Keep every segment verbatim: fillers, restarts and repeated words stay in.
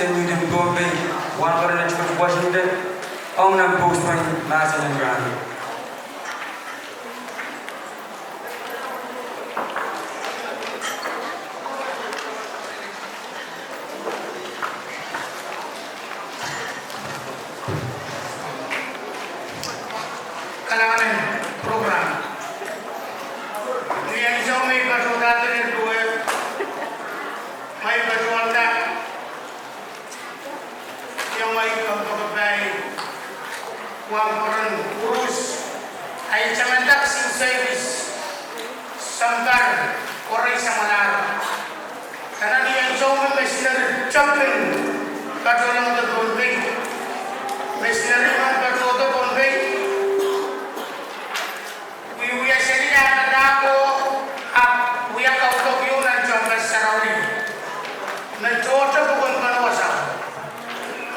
de Newton Pohnpei, wahnpoaron Edward Washington, ong nan post wet mahsen en rahn. Kalahngan en program. Ni ansou me I patohda dene duwe, me I patohda iong ei kompoakepahi wahnpoaron Kurus, ahi tamanda Sister Iris, sounpar Korei Samwalahro. Nan ni ansou me misineri tepin patohlong Pohnpei, misineri men patohdo Pohnpei, wiewia seli ah padahk oh, ahpw wia kaudok ieu nan tehnpas sarawi me tohto pokon pwon wasa.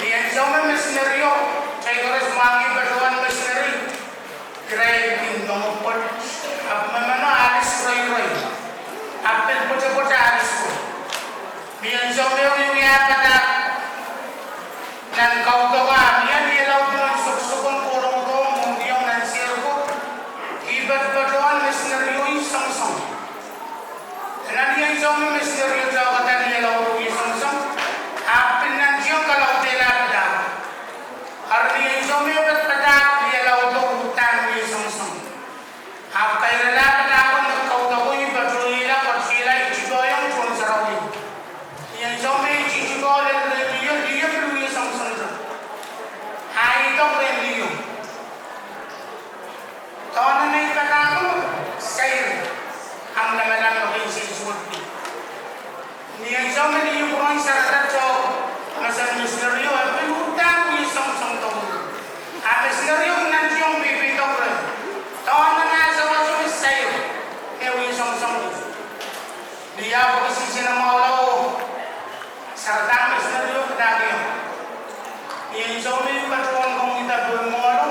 Ni ansou me misinerio, kitail koaros mwahngih patohwan misineri, irail kin mengopwot, ahpw me meno alis roiroi, ahpw pil pwetepwete alis ko. Ni ansou me wiewia padahk nan kaudok ah, mie ni laud nan soksokon korongodo mwohdiong nan seri ko, ih patohwan misinerio ih songosong. Nan ni ansou me misinerio tohkada ni laud oh ih songosong, ahpw pil nantihong kalaudehla padahk. Eri ni ansou me padahk ni laud oh uhdahn ih songosong, ahpw kairala padahk oh me kaudok oh ih patohla, patohla, ih tipohiong tohn sarawi. Ni ansou me ih tipoh lel rehn liho, liho pil wie songosong. Ah ih doh rehn liho. Dohnen ei padahk o, sair, ahmw lamalam me kin sehse wet. Ni ansou me liho pwurohn sarada tohto, mahsen misinerio e pil uhdahn wie songosong doh. Ah misinerio nantihong peipeidok reh. Dohnen ah sewese me sair, e wie songosong. Ni ah pwuki sihsene mwahulo, sarada misinerio padahk iong, ni ansou me I patohwan komwida pohn mwohlo,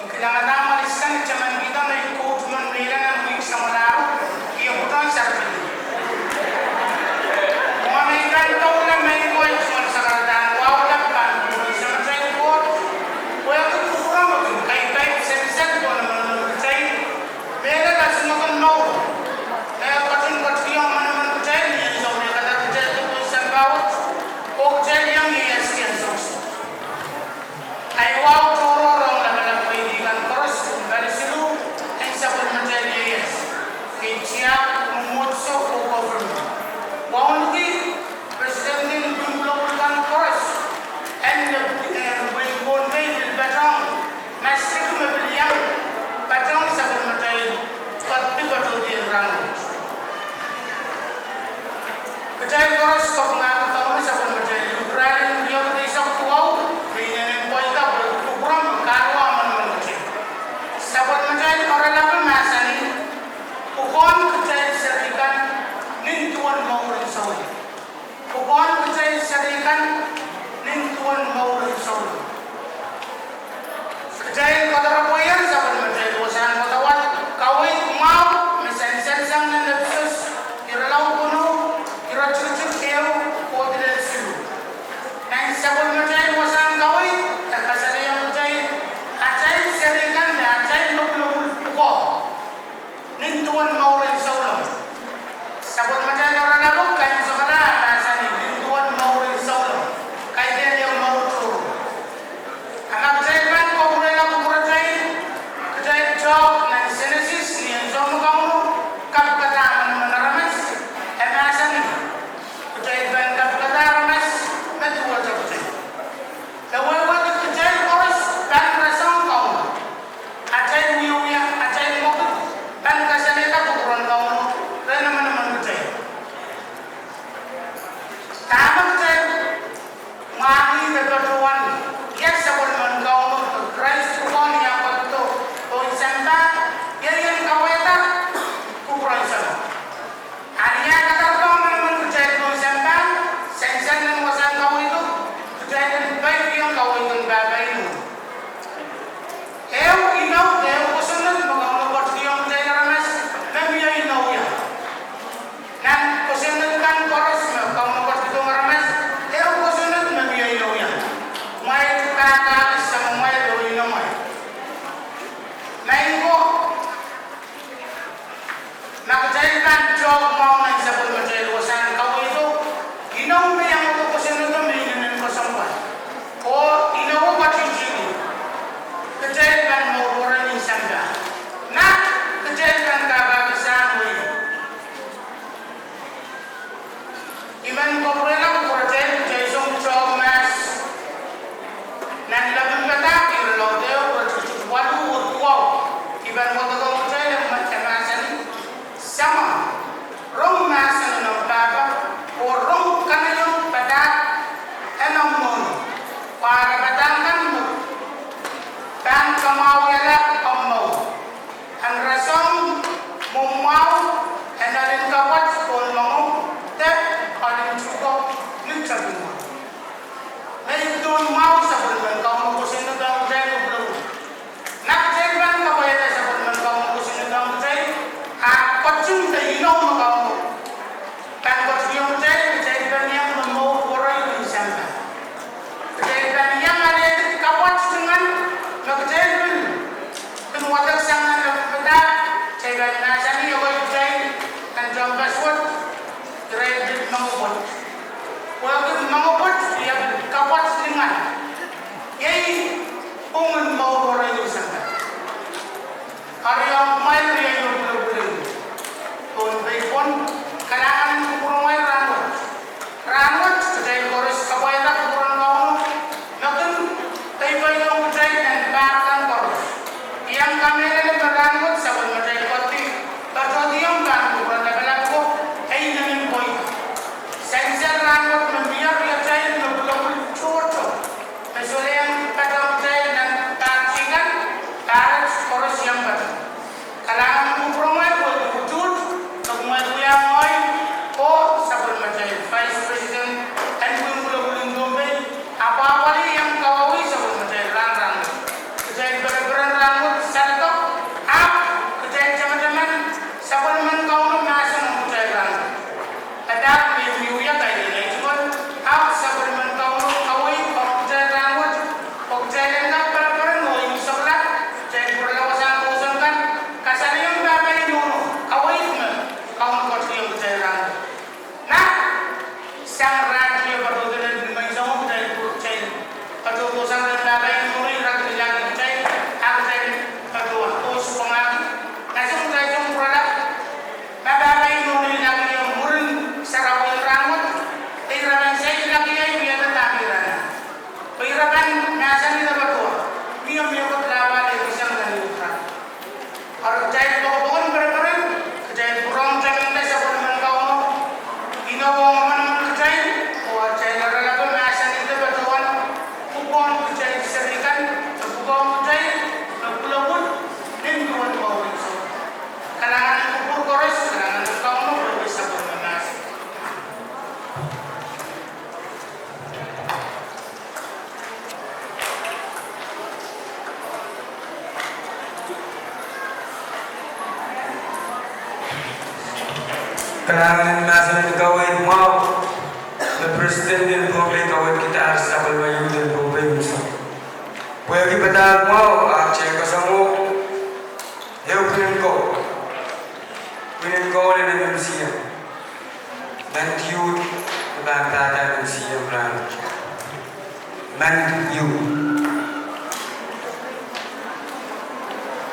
I kilangada malisang, I taman kihda me I koht men mehlel nan wihk samwalahro, I pwurohn sarada. Mwohn me I pahn doula mehn koaros mwohn sarada, wahu lap pahn pwurohn samatail koht, pwehki kupwuromwi kin kaikaip sansal pohn emenemen kitail, mehlel asimwakon mour. E ketin ketikihong emenemen kitail ni ansou me e kadar kitail de pohn sampah wet, oh kitail iang ieias ansou. Ahi wahu tohrohr ong lapalap wehi kan koaros, pali siluh en sapwellimatail ieias, ei tiahk, mwomwohdiso oh government. Wauneki president en pwulopwul kan koaros en, eh, wehi Pohnpei pil patohng, masliki me pil iang patohng sapwellimatail, patohdi, patohdi en rahnwet. Kitail koaros kapingahki Kauno sapwellimatail, irail en riekid eisek duwau, me inenen pweida pwe kupwuramwail kahrehda emenemen kitail. Sapwellimatail oaralap mahsanih, pwukoahn kitail serihkan nin duwen mour en souleng. Pwukoahn kitail serihkan nin duwen mour en souleng. Kitail koadoaropwe sapwellimatail wasahn wadawad, kaweid mwahu me sansal sang nan Episos, irelaud weneu, iretikitik ehu kohdi lel siluh. Nan sapwellimatail wasahn kaweid, e kasalehiong kitail, atail serihkan me atail lopwulopwul pwukoa nin duwen mour en souleng. Sapwellimatail oaralap kan sokala mahsanih nin duwen mour en souleng. Kaidehn ieu mour tohrohr. A ma kitail pahn kapwurehla kupwuratail, kitail tohk nan Senesis ni ansou me Kauno kapikada emenemen aramas, e mahsanih, kitail pahn kapikada aramas me duwehte kitail. E wehwehki kitail koaros pahn rasehng Kauno. Atail wiewia, atail mwekid, pahn kasalehda kupwuren Kauno rehn emenemen kitail. Dahme kitail mwahngih de patohwan, ia sapwellimen Kauno, Krais pwukoahn ia kohdo pohn sampah, iei en kawehda kupwuren Samat. A ni ah kadardo emenemen kitail pohn sampah, sansal nan wasahn kaweid o, kitail en peikiong kaweid en pahpa inou. kamwahwihala omw mour. En rasehng mwomwahu en ohl en kapwat pohn moangomw de ohl en tuhke ni tepin mour. Me ih duwen mwahu sapwellimen Kauno kosonnedohng kitail me pwulopwul. Ma kitail pahn kapwaiada sapwellimen Kauno kosonnedohng kitail, a ketin de inou me Kauno pahn ketikihong kitail, kitail pahn iang me mour werei ni sampah. Kitail pahn iang alehdi kapwat lingan me kitail pil kin wadek sang nan lepin padahk. Kitail pahn mahsanih ekei kitail nan tehnpas wet, irail pil mengepwet. Pwehki mengepwet iei pil kapwat lingan. Iei pwungen mour werei ni sampah. Eri ong kumwail riei me pwulopwul en Pohnpei pwon, kalahngan en kupwuromwail rahnwet. Rahnwet kitail koaros kapwaiada kupwuren Kauno me kin peipeidong kitail nan pahr kan koaros. I iang kamehlele me rahnwet sapwellimatail koaros patohdiong pahn kupwuren lapalap ko, ei nemin pweida. Sansal rahnwet me mie riatail me pwulopwul tohto, me solahr patohng kitail nan pahr teikan, pahret koaros iang patohng. Kalahngan en kupwuromwail pwehki utuht me kumwail wiahiong ngehi oh sapwellimatail Vice President en pwihn pwulopwul en Pohnpei, ahpw apwalih iang kawauwih sapwellimatail rahn rahnwet. Kitail pereperen rahnwet saledek, ahpw kitail tamataman sapwellimen Kauno mahsen ong kitail rahnwet. Padahk me I wia kaidehn ei tungoal, ahpw sapwellimen Kauno kaweid ong kitail rahnwet, oh kitail en kak pereperen oh imwisekla, kitail pwurala wasahn kousoan kan, kasalehiong pahpa oh nohno kaweid me Kauno ketikihong kitail rahnwet. Ma sang rahn tiepatohdo nan nimenseng o, kitail pwurehng kitail patohdo sang rehn pahpa oh nohno, ira kin ilahki kitail, a kitail patohwan kousoan kan. Nasong kitail song pwurala, ma pahpa oh nohno ilahki ie mwurin sarawi en rahnwet, ira pahn seiloak ie wiahda dahme ira anahne. Pwe ira pahn mahsanih de patohwan, mie mehkot lahpo lehdi sang nan ehu rahn. Eri kitail pokonpokon pereperen, kitail pwurehng tamanda sapwellimen Kauno, inou ong emenemen kitail, oh atail oaralap mahsanih de patohwan pwukoahn kitail seri kan, de pwukoahn kitail me pwulopwul nin duwen mour en sounpar. Kalahngan en kupwur koaros, kalahngan en Kauno pwehki sapwellime mahsen. Kalahngan en mahsen en kaweid mwahu me President en Pohnpei kaweidkidahr sapwellime youth en Pohnpei unsek. Pwehki padahk mwahu, a kitail kasamwo ehu pwihn ko, pwihn ko en M M C M, nan youth me pahn pahda M M C M rahn, nan youth.